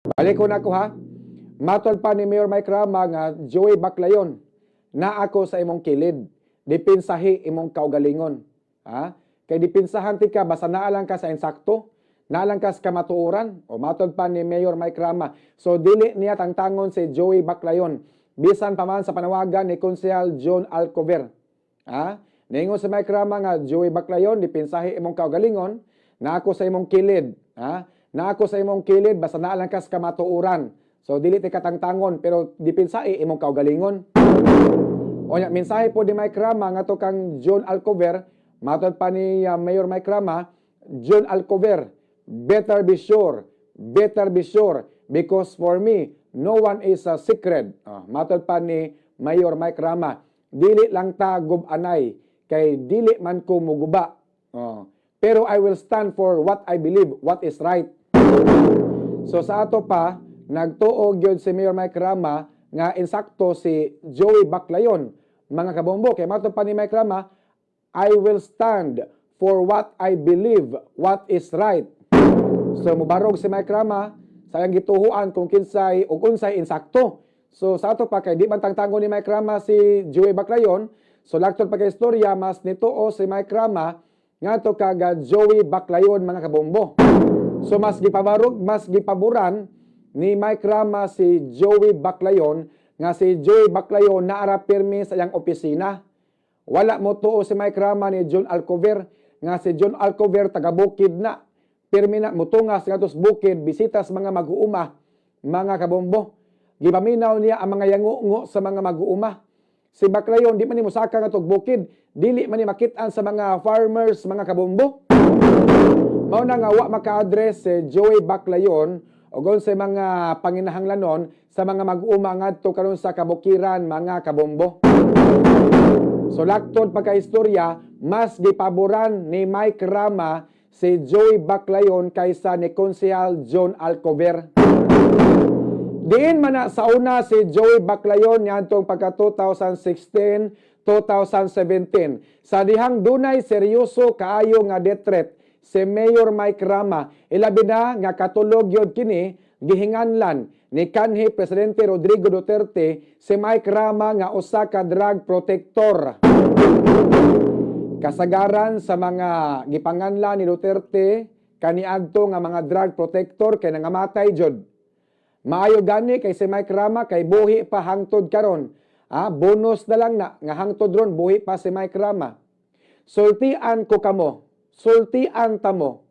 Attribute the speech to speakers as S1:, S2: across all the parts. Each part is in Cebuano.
S1: Balik ko na ko ha. Matod pa ni Mayor Mike Rama nga, "Joey Baclayon, na ako sa imong kilid. Dipinsahi imong kaugalingon." Ha? Kay dipinsahan ti ka basta naa lang ka sa insakto, naa lang ka sa kamatuoran. O matod pa ni Mayor Mike Rama. So dili niya tangtangon si Joey Baclayon bisan pa man sa panawagan ni Konsehal John Alcover. Ha? Ningon si Mike Rama nga, "Joey Baclayon, dipinsahi imong kaugalingon, na ako sa imong kilid." Ha? Na ako sa imong kilid basta naa lang ka sa kamatuoran. So dili ti katangtangon pero dipinsahi imong kaugalingon. O nya, mensahe po ni Mike Rama ngadto kang John Alcover, matod pa ni Mayor Mike Rama, "John Alcover, better be sure, because for me, no one is a secret." Matod pa ni Mayor Mike Rama, "Dili lang ta gubanay, kay dili man ko muguba. Pero I will stand for what I believe, what is right." So sa ato pa, nagtuo gyud si Mayor Mike Rama nga insakto si Joey Baclayon, mga kabombo. Kay matod pa ni Mike Rama, "I will stand for what I believe, what is right." So mubarog si Mike Rama sa iyang gituhuan kung kinsay o unsay insakto. So sa ato pa, kay di man tangtangon ni Mike Rama si Joey Baclayon, so laktod pa kay istorya, mas nituo si Mike Rama ngadto kag Joey Baclayon, mga kabombo. So mas gipabarog, mas gipaboran ni Mike Rama si Joey Baclayon nga si Joey Baclayon naara pirmi sa iyang opisina. Wala mo tuo si Mike Rama ni John Alcover nga si John Alcover taga bukid na. Pirmi na mutungas ngadto sa bukid, bisita sa mga mag-uuma, mga kabombo. Gipaminaw niya ang mga yangungo sa mga mag-uuma. Si Baclayon di man ni mosaka ngadto bukid, dili man ni makit-an sa mga farmers, mga kabombo. Mao na nga wa maka-address si Joey Baclayon og sa mga panginahanglanon sa mga mag-uma ngadto karon sa kabukiran, mga kabombo. So laktod pagkaistorya, mas gipaboran ni Mike Rama si Joey Baclayon kaysa ni Konsehal John Alcover. Diin man na sa una si Joey Baclayon niadtong pagka 2016, 2017. Sa dihang dunay seryoso kaayo nga death threat si Mayor Mike Rama, ilabi na nga katulog yod kini gihinganlan ni kanhi Presidente Rodrigo Duterte si Mike Rama nga usa ka drug protector. Kasagaran sa mga gipanganlan ni Duterte kaniadto nga mga drug protector kay nangamatay jud. Maayo gani kay si Mike Rama kay buhi pa hangtod karon. Bonus na lang na nga hangtod ron buhi pa si Mike Rama. Sultian ko kamo, sultian ta mo.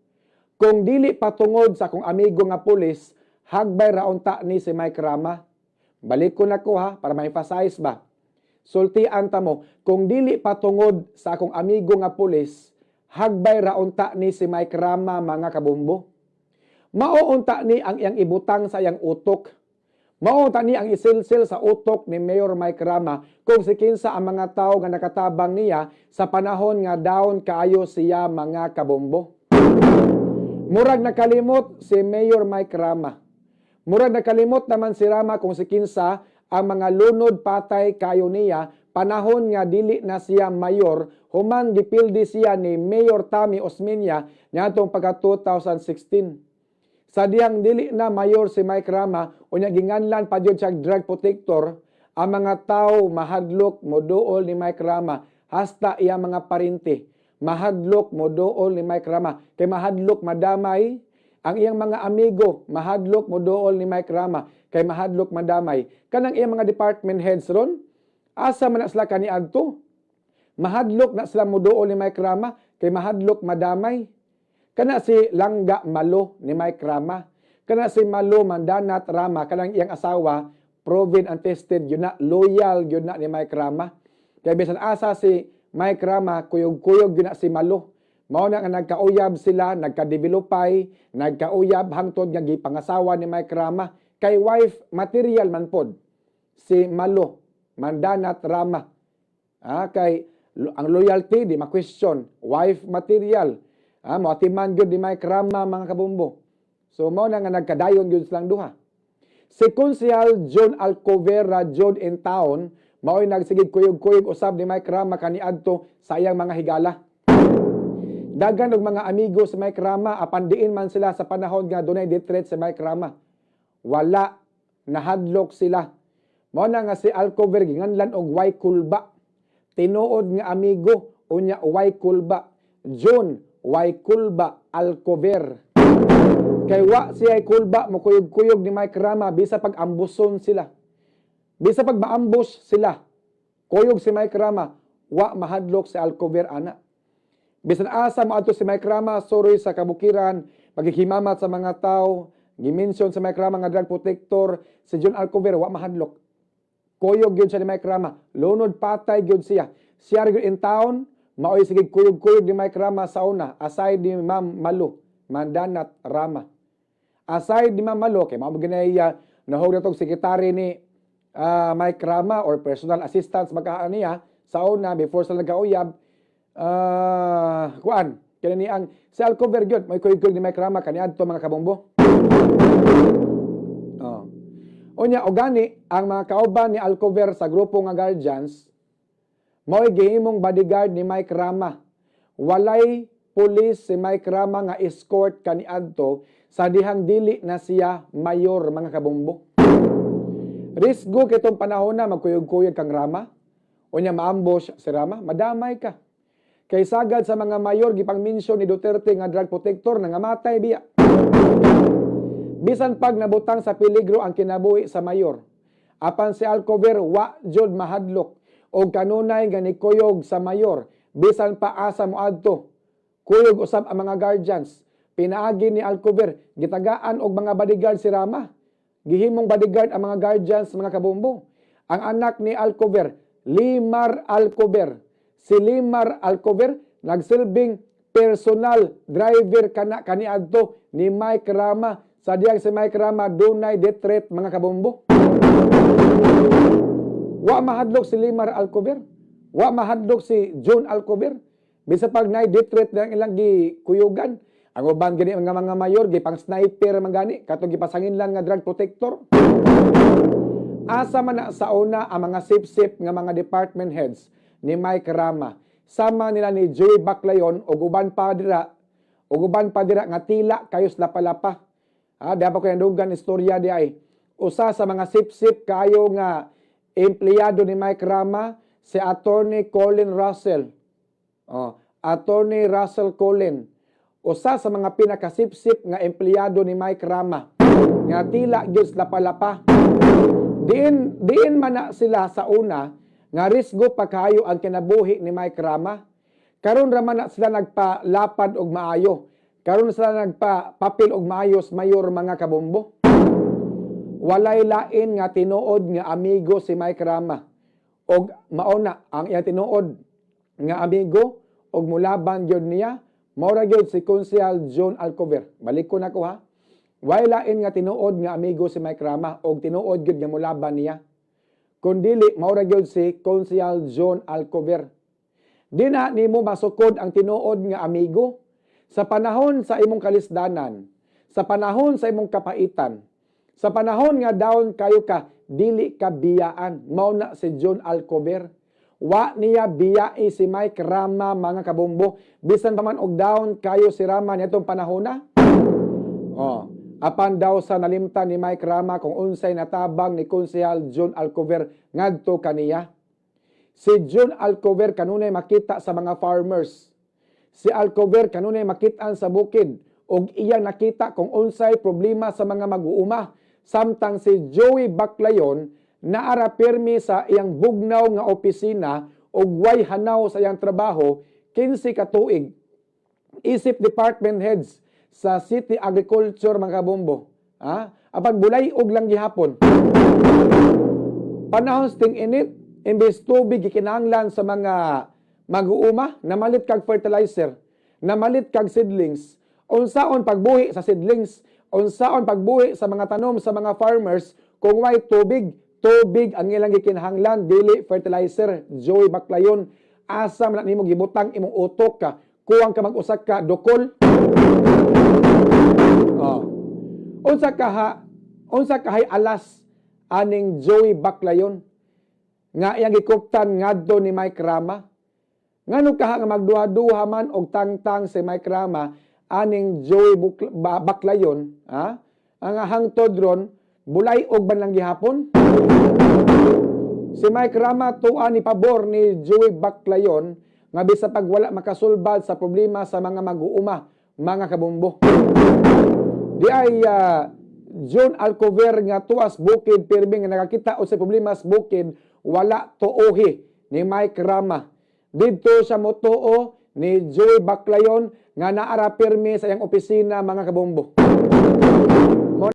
S1: Kung dili patungod sa akong amigo nga pulis, hagbay ra unta ni si Mike Rama. Balik ko na ko ha, para ma-emphasize ba. Sultian ta mo, kung dili patungod sa akong amigo nga pulis, hagbay ra unta ni si Mike Rama, mga kabombo. Mao unta ni ang iyang ibutang sa iyang utok. Mao unta ni ang isilsil sa utok ni Mayor Mike Rama kung si kinsa ang mga tao nga nakatabang niya sa panahon nga down kaayo siya, mga kabombo. Murag nakalimot si Mayor Mike Rama. Murag nakalimot naman si Rama kung si kinsa ang mga lunod patay kayo niya panahon nga dili na siya mayor, human gipildi siya ni Mayor Tommy Osmeña niadtong pagka 2016. Sa dihang dili na mayor si Mike Rama, unya ginganlan pa jud siya drug protector, ang mga tao mahadlok moduol ni Mike Rama, hasta iya mga parente mahadlok moduol ni Mike Rama kay mahadlok madamay. Ang iyang mga amigo mahadlok moduol ni Mike Rama kay mahadlok madamay. Kanang iyang mga department heads ron, asa man na sila kaniadto, mahadlok na sila moduol ni Mike Rama kay mahadlok madamay. Kana si Langga Malo ni Mike Rama. Kana si Malo Mandanat Rama, kanang iyang asawa, proven and tested yun na, loyal yun na ni Mike Rama. Kaya bisan asa si Mike Rama, kuyog-kuyog yun na si Malo. Mao na nga nagkauyab sila, nagka-developay, nagkauyab hangtod nga gipangasawa ni Mike Rama. Kay wife material man pod si Malo Mandanat Rama. Kay ang loyalty di ma-question, wife material. Moatiman gyud ni Mike Rama, mga kabombo. So mao na nga nagkadayon gyud silang duha. Si Konsehal John Alcovera John in town, mao'y nagsigig kuyog-kuyog usab ni Mike Rama kaniadto sa iyang mga higala. Dagan og mga amigo si Mike Rama apan diin man sila sa panahon nga dunay death threat si Mike Rama? Wala nahadlok sila. Mao na nga si Alcover ginganlan og way kulba. Tinuod nga amigo, unya way kulba. John way kulba Alcover. Kay wa siya kulba mokuyog-kuyog ni Mike Rama bisa pag ambuson sila. Bisa pag maambush sila. Kuyog si Mike Rama, wa mahadlok si Alcover ana. Bisan asa moadto si Mike Rama, suroy sa kabukiran, maghimamat sa mga tao, gimension sa Mike Rama nga drug protector, si John Alcover wa mahadlok. Kuyog gyud siya ni Mike Rama, lunod patay gyud siya. Siya gyud in town, maoy sige kuyog-kuyog ni Mike Rama sa una, aside ni Ma'am Malu, Mandanat Rama. Aside ni Ma'am Malu, kay mao ginay nahog na tong sekretary ni Mike Rama or personal assistant magkaan niya sa una before sa nagkauyab, kuan kini ni ang si Alcover gyud may kuyog-kuyog ni Mike Rama kaniadto, mga kabombo. Oh. Unya og gani ang mga kauban ni Alcover sa grupo nga Guardians mao'y gihimong bodyguard ni Mike Rama. Walay pulis si Mike Rama nga escort kaniadto sa dihang dili na siya mayor, mga kabombo. Risgo kitong panahon na magkuyog-kuyog kang Rama. Unya maambush si Rama, madamay ka. Kay sagad sa mga mayor gipang mensyon ni Duterte nga drug protector, nangamatay biya. Bisan pag nabutang sa peligro ang kinabuhi sa mayor. Apan si Alcover wa jud mahadlok og kanunay nga nikuyog sa mayor bisan pa asa moadto. Kuyog usab ang mga Guardians. Pinaagi ni Alcover gitagaan og mga bodyguard si Rama. Gihimong bodyguard ang mga Guardians, mga kabombo. Ang anak ni Alcover, Limar Alcover. Si Limar Alcover nagsilbing personal driver kana kaniadto ni Mike Rama sa diyang si Mike Rama dunay death threat, mga kabombo. Wa mahadlok si Limar Alcover. Wa mahadlok si John Alcover. Bisa pag nay death threat na ang ilang gikuyugan. Ang uban gani mga mayor gipang sniper man gani katong gipasanginlan nga drug protector. Asa man na sa una ang mga sip-sip nga mga department heads ni Mike Rama? Sama nila ni Joey Baclayon ug uban pa dira nga tila kayos lapalapa. Ah, dapat ko yung dugan istorya di ay. Usa sa mga sip-sip kayo nga empleyado ni Mike Rama, si Attorney Colin Russell. Oh, Attorney Russell Colin. Usa sa mga pinakasipsip nga empleyado ni Mike Rama nga tila gyud lapalapa. Diin diin man na sila sa una nga risgo pa kayo ang kinabuhi ni Mike Rama. Karon ra man na sila nagpalapad og maayo. Karon sila nagpapapil og maayos mayor, mga kabombo. Walay lain nga tinuod nga amigo si Mike Rama. Og mauna ang iyang tinuod nga amigo og mulaban gyud niya, mao ra gyud si Konsehal John Alcover. Balik ko na ko ha. Walay lain nga tinuod nga amigo si Mike Rama og tinuod gyud nga mulaban niya, kun dili mao ra gyud si Konsehal John Alcover. Di na nimo masukod ang tinuod nga amigo sa panahon sa imong kalisdanan, sa panahon sa imong kapaitan, sa panahon nga down kayo ka, dili ka biyaan. Mao na si John Alcover. Wa niya biyai si Mike Rama, mga kabombo. Bisan pa man og down kayo si Rama nitong panahon na. Oh, apan daw sa nalimtan ni Mike Rama kung unsay natabang ni Konsehal John Alcover ngadto kaniya. Si John Alcover kanunay makita sa mga farmers. Si Alcover kanunay makitaan sa bukid og iyang nakita kung unsay problema sa mga mag-uuma. Samtang si Joey Baclayon naara pirmi sa iyang bugnaw nga opisina og way hanaw sa iyang trabaho 15 ka tuig isip department heads sa City Agriculture, mga kabombo. Ha? Apan bulay og lang gihapon. Panahon sa ting-init, imbes tubig gikinahanglan sa mga mag-uuma, namalit kag fertilizer, namalit kag seedlings. Unsaon pagbuhi sa seedlings, unsaon pagbuhi sa mga tanom sa mga farmers kung way tubig? Tubig ang ilang gikinahanglan, dili fertilizer. Joey Baclayon, asa man na nimo gibutang imong utok ka? Kuwang ka mag-usa ka dukol. Oh. Unsa kahay alas aning Joey Baclayon nga iyang gikuptan ngadto ni Mike Rama? Ngano kaha nga magduha-duha man og tangtang si Mike Rama aning Joey Baclayon, ha? Ang hangtod ron Bulay og man lang gihapon. Si Mike Rama tuwa ni pabor ni Joey Baclayon nga bisa pag wala makasulbad sa problema sa mga mag-uuma, mga kabombo. Di ay John Alcover nga tuas bukid, pirmi nga nakakita og sa problema sa bukid, wala tuohi ni Mike Rama. Didto siya motuo ni Joey Baclayon nga naara pirmi sa iyang opisina, mga kabombo.